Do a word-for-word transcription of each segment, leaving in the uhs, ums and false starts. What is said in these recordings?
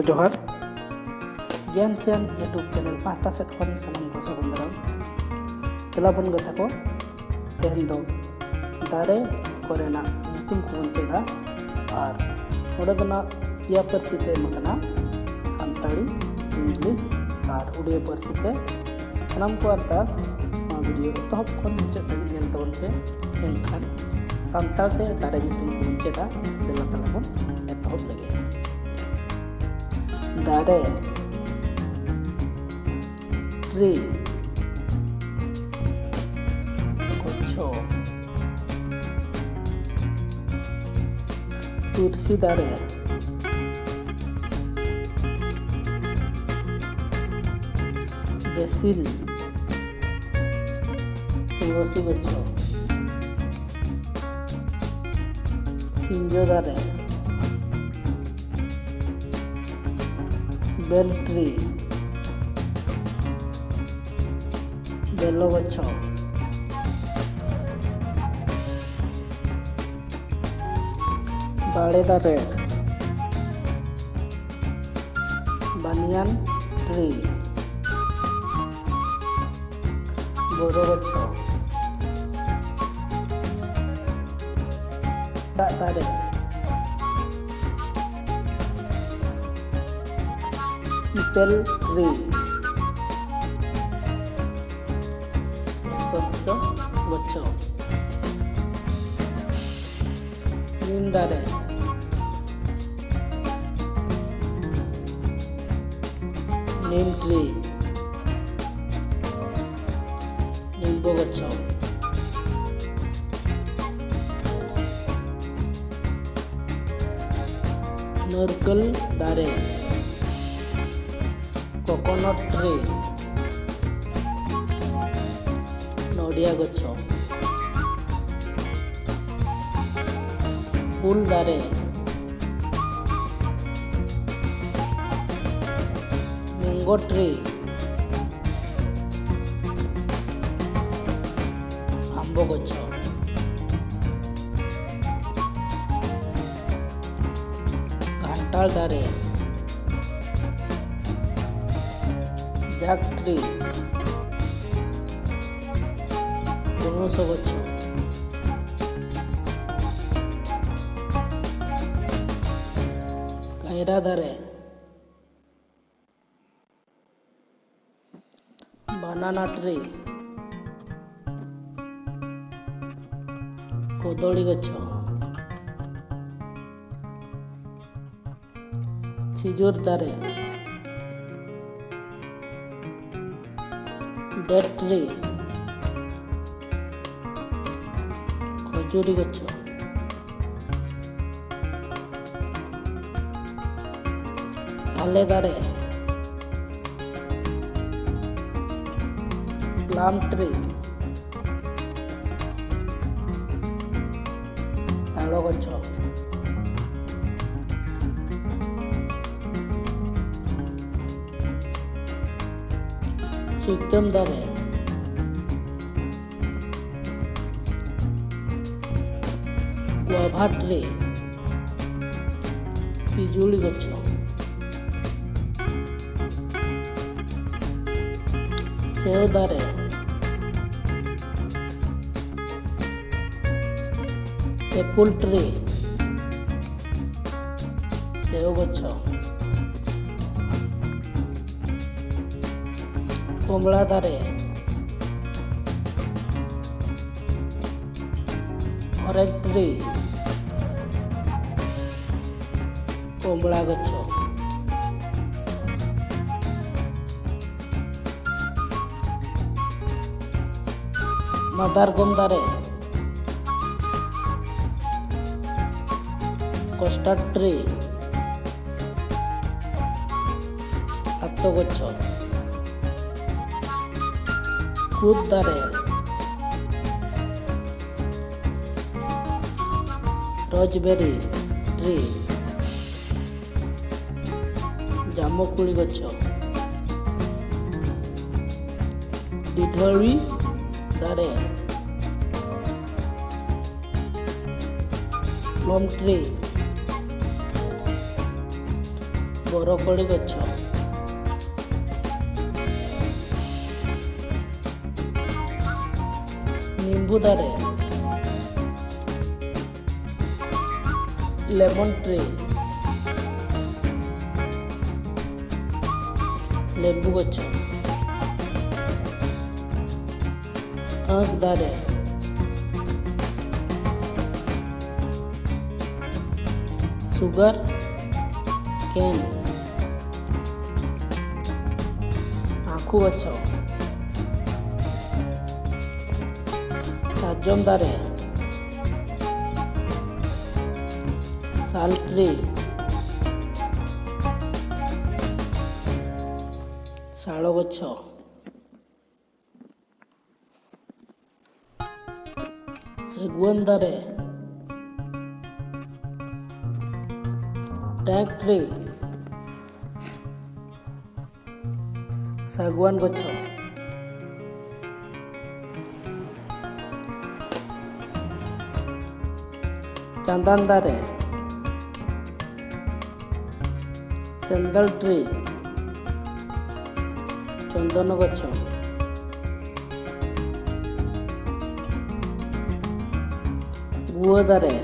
ᱡᱚᱦᱟᱨ᱾ ᱜᱮᱭᱟᱱ ᱥᱮᱱ YouTube ᱪᱮᱱᱮᱞ ᱯᱟᱦᱴᱟ ᱥᱮᱫ ᱠᱷᱚᱱ ᱥᱟᱱᱟᱢ ᱠᱚ ᱥᱟᱹᱜᱩᱱ ᱫᱟᱨᱟᱢ᱾ ᱫᱮᱞᱟ ᱵᱚᱱ ᱜᱟᱛᱮ ᱠᱚ, ᱛᱮᱦᱮᱧ ᱫᱚ ᱫᱟᱨᱮ ᱠᱚᱨᱮᱱᱟᱜ ᱧᱩᱛᱩᱢ ᱠᱚᱵᱚᱱ ᱪᱮᱫᱟ᱾ ᱟᱨ ᱱᱚᱰᱮ ᱫᱚ ᱱᱟᱜ ᱯᱮᱭᱟ ᱯᱟᱹᱨᱥᱤ ᱛᱮ ᱮᱢ ᱟᱠᱟᱱᱟ, ᱥᱟᱱᱛᱟᱲᱤ, ᱤᱝᱞᱤᱥ ᱟᱨ ᱩᱲᱤᱭᱟ ᱯᱟᱹᱨᱥᱤ ᱛᱮ᱾ ᱥᱟᱱᱟᱢ ᱠᱚ ᱟᱨᱫᱟᱥ, ᱱᱚᱣᱟ ᱵᱷᱤᱰᱤᱭᱳ ᱮᱛᱚᱦᱚᱵ ᱠᱷᱚᱱ ᱢᱩᱪᱟᱹᱫ ᱫᱷᱟᱹᱵᱤᱡ ᱧᱮᱞ ᱛᱟᱵᱚᱱ ᱯᱮ᱾ ᱮᱱᱠᱷᱟᱱ ᱥᱟᱱᱛᱟᱲ ᱛᱮ ᱫᱟᱨᱮ ᱧᱩᱛᱩᱢ ᱠᱚᱵᱚᱱ ᱪᱮᱫᱟ᱾ ᱫᱮᱞᱟ ᱛᱟᱞᱟ ᱵᱚᱱ ᱮᱛᱚᱦᱚᱵ ᱞᱮᱜᱮ᱾ ᱫᱟᱨᱮ, ᱴᱨᱤ, ᱜᱚᱪᱷᱚ, ᱛᱩᱞᱥᱤ ᱫᱟᱨᱮ, ᱵᱮᱥᱤᱞ, ᱛᱩᱞᱥᱤ ᱜᱚᱪᱷᱚ, ᱥᱤᱧᱡᱚ ᱫᱟᱨᱮ, ᱵᱮᱞ ᱴᱨᱤ, ᱵᱮᱞᱚ ᱜᱚᱪᱷᱚ, ᱵᱟᱲᱮ ᱫᱟᱨᱮ, ᱵᱟᱱᱤᱭᱟᱱ ᱴᱨᱤ, ᱵᱳᱨᱳ ᱜᱚᱪᱷᱚ, ᱫᱟᱜ ᱫᱟᱨᱮ, ᱤᱯᱮᱞ ᱴᱨᱤ, ᱥᱚᱠᱛᱚ ᱜᱚᱪᱷᱚ, ᱱᱤᱢ ᱫᱟᱨᱮ, ᱱᱤᱢ ᱴᱨᱤ, ᱱᱤᱢᱵᱚ ᱜᱚᱪᱷᱚ, ᱱᱟᱨᱠᱳᱞ ᱫᱟᱨᱮ, ᱠᱳᱠᱳᱱᱟᱴ ᱴᱨᱤ, ᱱᱚᱰᱤᱭᱟ ᱜᱚᱪᱷᱚ, ᱩᱞ ᱫᱟᱨᱮ, ᱢᱮᱝᱜᱳ ᱴᱨᱤ, ᱟᱢᱵᱚ ᱜᱚᱪᱷᱚ, ᱠᱟᱱᱴᱷᱟᱲ ᱫᱟᱨᱮ, ᱡᱟᱠ ᱴᱨᱤ, ᱯᱚᱱᱚᱥ ᱜᱚᱪᱷᱚ᱾ ᱠᱟᱭᱨᱟ ᱫᱟᱨᱮ, ᱵᱟᱱᱟᱱᱟ ᱴᱨᱤ, ᱠᱚᱫᱚᱞᱤ ᱜᱚᱪᱷᱚ᱾ ᱠᱷᱤᱡᱩᱨ ᱫᱟᱨᱮ, ᱰᱮᱴ ᱴᱨᱤ, ᱠᱷᱚᱡᱩᱨᱤ ᱜᱚᱪᱷᱚ᱾ ᱛᱟᱞᱮ ᱫᱟᱨᱮ, ᱯᱞᱟᱢ ᱴᱨᱤ, ᱛᱟᱲᱚ ᱜᱚᱪᱷᱚ᱾ ᱥᱩᱭᱛᱟᱹᱢ ᱫᱟᱨᱮ, ᱜᱩᱣᱟᱵᱷᱟ ᱴᱨᱤ, ᱯᱤᱡᱩᱞᱤ ᱜᱚᱪᱷᱚ᱾ ᱥᱮᱣ ᱫᱟᱨᱮ, ᱮᱯᱩᱞ ᱴᱨᱤ, ᱥᱮᱣ ᱜᱚᱪᱷᱚ᱾ ᱠᱚᱢᱲᱟ ᱫᱟᱨᱮ, ᱚᱨᱮᱧᱡᱽ ᱴᱨᱤ, ᱠᱚᱢᱲᱟ ᱜᱚᱪᱷᱚ᱾ ᱢᱟᱫᱟᱨᱜᱚᱢ ᱫᱟᱨᱮ, ᱠᱚᱥᱴᱟᱨᱰ ᱴᱨᱤ, ᱟᱛᱛᱚ ᱜᱚᱪᱷᱚ᱾ ᱠᱩᱫ ᱫᱟᱨᱮ, ᱨᱚᱡᱽᱵᱮᱨᱤ ᱴᱨᱤ, ᱡᱟᱢᱚᱠᱩᱲᱤ ᱜᱚᱪᱷᱚ᱾ ᱰᱤᱰᱷᱟᱹᱣᱲᱤ ᱫᱟᱨᱮ, ᱯᱞᱚᱢ ᱴᱨᱤ, ᱵᱚᱨᱚᱠᱚᱲᱤ ᱜᱚᱪᱷᱚ᱾ ᱞᱮᱵᱩ ᱫᱟᱨᱮ, lemon tree, ᱞᱮᱵᱩ ᱜᱚᱪᱷᱚ᱾ ᱟᱸᱠ ᱫᱟᱨᱮ, sugar cane, ᱟᱸᱠᱷᱩ ᱜᱚᱪᱷᱚ᱾ ᱥᱟᱨᱡᱚᱢ ᱫᱟᱨᱮ, sal tree, ᱥᱟᱲᱚ ᱜᱚᱪᱷᱚ᱾ ᱥᱟᱹᱜᱩᱣᱟᱹᱱ ᱫᱟᱨᱮ, teak tree, ᱥᱟᱹᱜᱩᱣᱟᱹᱱ ᱜᱚᱪᱷᱚ᱾ ᱪᱟᱸᱫᱟᱱ ᱫᱟᱨᱮ, sandal tree, ᱪᱚᱱᱫᱚᱱ ᱜᱚᱪᱷᱚ᱾ ᱜᱩᱣᱟᱹ ᱫᱟᱨᱮ,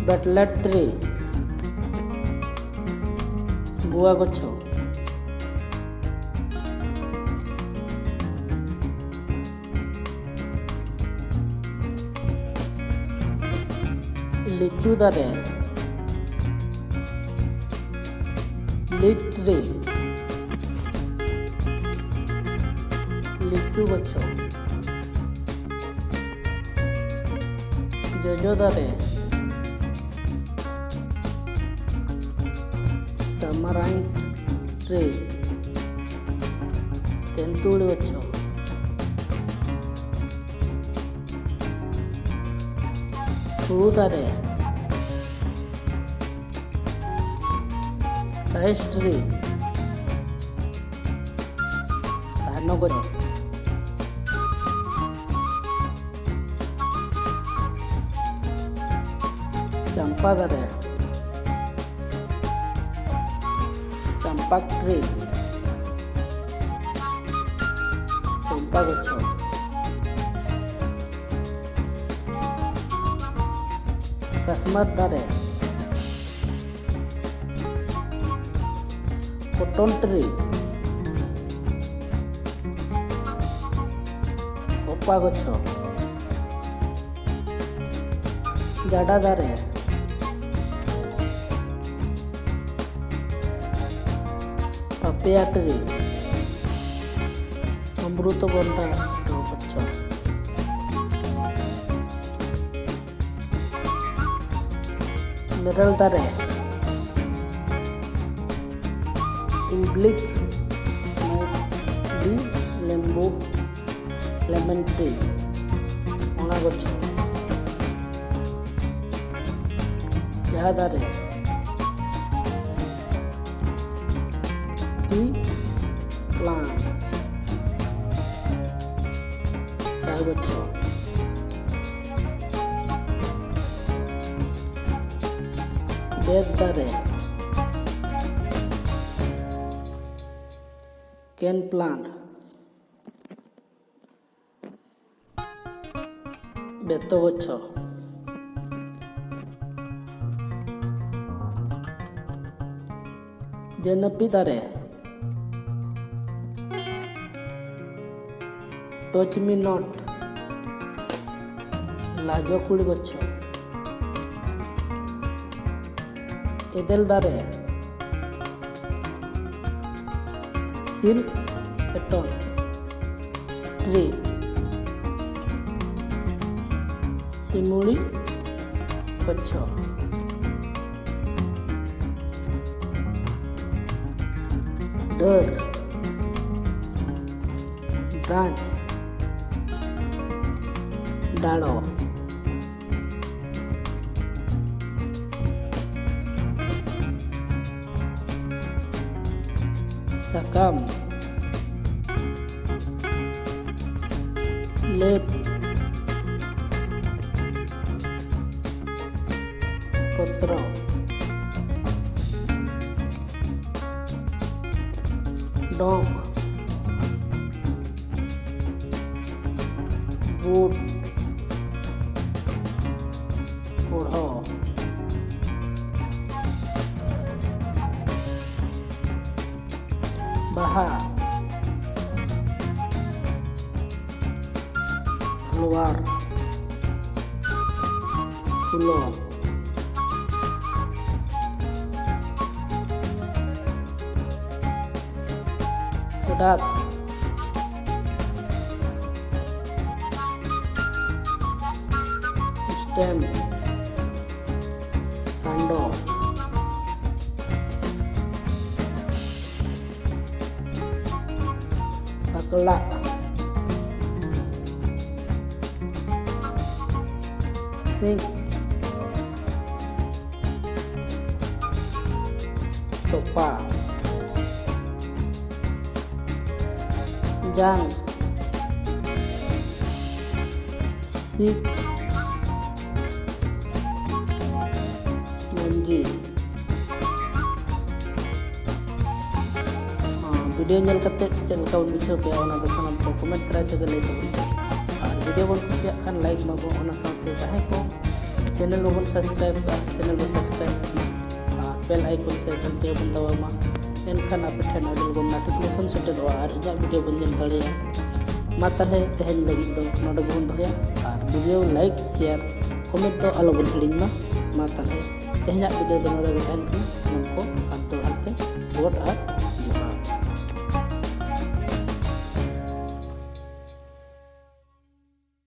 betel tree, ᱜᱩᱣᱟᱹ ᱜᱚᱪᱷᱚ᱾ ᱞᱤᱪᱩ ᱫᱟᱨᱮ, lychee tree, ᱞᱤᱪᱩ ᱜᱚᱪᱷᱚ᱾ ᱡᱚᱡᱚ ᱫᱟᱨᱮ, tamarind tree, ᱛᱮᱱᱛᱩᱲᱤ ᱜᱚᱪᱷᱚ᱾ ᱦᱩᱲᱩ ᱫᱟᱨᱮ, rice tree, ᱫᱷᱟᱱᱚ ᱜᱚᱪᱷᱚ᱾ ᱪᱟᱢᱯᱟ ᱫᱟᱨᱮ, ᱪᱟᱢᱯᱟ tree, ᱚᱯᱟ ᱜᱚᱪᱷᱚ᱾ ᱠᱟᱥᱢᱟᱨ ᱫᱟᱨᱮ᱾ ᱠᱚᱴᱚᱱ ᱴᱨᱤ᱾ ᱚᱯᱟ ᱜᱚᱪᱷᱚ᱾ ᱡᱟᱰᱟ ᱫᱟᱨᱮ᱾ ᱯᱟᱯᱮᱭᱟ ᱴᱨᱤ᱾ ᱚᱢᱨᱩᱛ ᱵᱷᱚᱱᱰᱟ᱾ ᱚᱯᱟ ᱜᱚᱪᱷᱚ᱾ ᱢᱮᱨᱮᱞ ᱫᱟᱨᱮ᱾ ᱤᱢᱵᱞᱤᱠ, ᱢᱟᱭᱰᱤ, ᱞᱮᱢᱵᱩ, ᱞᱮᱢᱚᱱ ᱴᱤ, ᱚᱱᱟ ᱜᱚᱪᱷᱚ᱾ ᱪᱟ ᱫᱟᱨᱮ᱾ T plant. ᱪᱟ ᱜᱚᱪᱷᱚ᱾ ᱵᱮᱛ ᱫᱟᱨᱮ᱾ ᱠᱮᱱ ᱯᱞᱟᱱᱴ᱾ ᱵᱮᱛᱚ ᱜᱚᱪᱷᱚ᱾ ᱡᱟᱹᱱᱟᱹᱯᱤ ᱫᱟᱨᱮ᱾ ᱴᱚᱪ ᱢᱤ ᱱᱚᱴ᱾ ᱞᱟᱡᱚ ᱠᱩᱲᱤ ᱜᱚᱪᱷᱚ᱾ ᱮᱫᱮᱞ ᱫᱟᱨᱮ᱾ ᱥᱤᱞ ᱮᱴᱚᱞ᱾ ᱴᱨᱤ᱾ ᱥᱤᱢᱩᱲᱤ ᱜᱚᱪᱷᱚ᱾ ᱰᱟᱹᱨ᱾ ᱵᱨᱟᱧᱪ᱾ ᱰᱟᱲᱚ᱾ ᱥᱟᱠᱟᱢ᱾ ᱞᱮᱯ᱾ ᱯᱚᱛᱨᱚ᱾ ᱰᱚᱸᱠ᱾ ᱩᱫ, ᱠᱩᱲᱦᱚ, ᱵᱟᱦᱟ, ᱞᱳᱣᱟᱨ, ᱯᱷᱩᱞᱳ, ᱯᱨᱚᱰᱟᱠᱴ, ᱥᱴᱮᱢ, ᱠᱟᱱᱰᱚ, ᱯᱟᱠᱞᱟ, ᱥᱤᱸᱠ, ᱪᱚᱯᱟ, ᱡᱟᱝ, ᱥᱤᱠ, ᱢᱚᱧᱡᱤ᱾ ᱦᱚᱸ, ᱵᱷᱤᱰᱤᱭᱳ ᱧᱮᱞ ᱠᱟᱛᱮ ᱪᱮᱫ ᱞᱮᱠᱟ ᱵᱚᱱ ᱵᱩᱡᱷᱟᱹᱣ ᱠᱮᱜᱼᱟ, ᱚᱱᱟ ᱫᱚ ᱥᱟᱱᱟᱢ ᱠᱚ ᱠᱚᱢᱮᱱᱴ ᱫᱟᱨᱟᱭ ᱛᱮᱜᱮ ᱞᱟᱹᱭ ᱛᱟᱵᱚᱱ ᱯᱮ᱾ ᱟᱨ ᱵᱷᱤᱰᱤᱭᱳ ᱵᱚᱱ ᱠᱩᱥᱤᱭᱟᱜ ᱠᱷᱟᱱ ᱞᱟᱭᱤᱠ ᱢᱟᱵᱚᱱ, ᱚᱱᱟ ᱥᱟᱶᱛᱮ ᱡᱟᱦᱟᱸᱭ ᱠᱚ ᱪᱮᱱᱮᱞ ᱵᱟᱵᱚᱱ ᱥᱟᱵᱥᱠᱨᱟᱭᱤᱵ ᱠᱟᱜᱼᱟ, ᱪᱮᱱᱮᱞ ᱵᱚᱱ ᱥᱟᱵᱥᱠᱨᱟᱭᱤᱵ ᱢᱟ᱾ ᱟᱨ ᱵᱮᱞ ᱟᱭᱠᱚᱱ ᱥᱮ ᱜᱷᱟᱱᱴᱤ ᱵᱚᱱ ᱫᱟᱵᱟᱣ ᱢᱟ, ᱮᱱᱠᱷᱟᱱ ᱟᱯᱮ ᱴᱷᱮᱱ ᱟᱹᱰᱤ ᱞᱚᱜᱚᱱ ᱱᱳᱴᱤᱯᱷᱤᱠᱮᱥᱚᱱ ᱥᱮᱴᱮᱨᱚᱜᱼᱟ ᱟᱨ ᱤᱧᱟᱹᱜ ᱵᱷᱤᱰᱤᱭᱳ ᱵᱚᱱ ᱧᱮᱞ ᱫᱟᱲᱮᱭᱟᱜᱼᱟ᱾ ᱢᱟ ᱛᱟᱦᱞᱮ ᱛᱮᱦᱮᱧ ᱞᱟᱹᱜᱤᱫ ᱫᱚ ᱱᱚᱰᱮ ᱜᱮᱵᱚᱱ ᱫᱚᱦᱚᱭᱟ᱾ ᱟᱨ ᱵᱷᱤᱰᱤᱭᱳ ᱞᱟᱭᱤᱠ, ᱥᱮᱭᱟᱨ, ᱠᱚᱢᱮᱱᱴ ᱫᱚ ᱟᱞᱚᱵᱚᱱ ᱦᱤᱲᱤᱧ ᱢᱟ᱾ ᱢᱟ ᱛᱟᱦᱞᱮ ᱛᱮᱦᱮᱧᱟᱜ ᱵᱷᱤᱰᱤᱭᱳ ᱫᱚ ᱱᱚᱰᱮ ᱜᱮ ᱛᱟᱦᱮᱱ ᱠᱟᱱᱟ᱾ ᱥᱟᱱᱟᱢ ᱠᱚ ᱟᱨ ᱫᱚᱦᱲᱟ ᱛᱮ ᱜᱚᱰ ᱟᱨ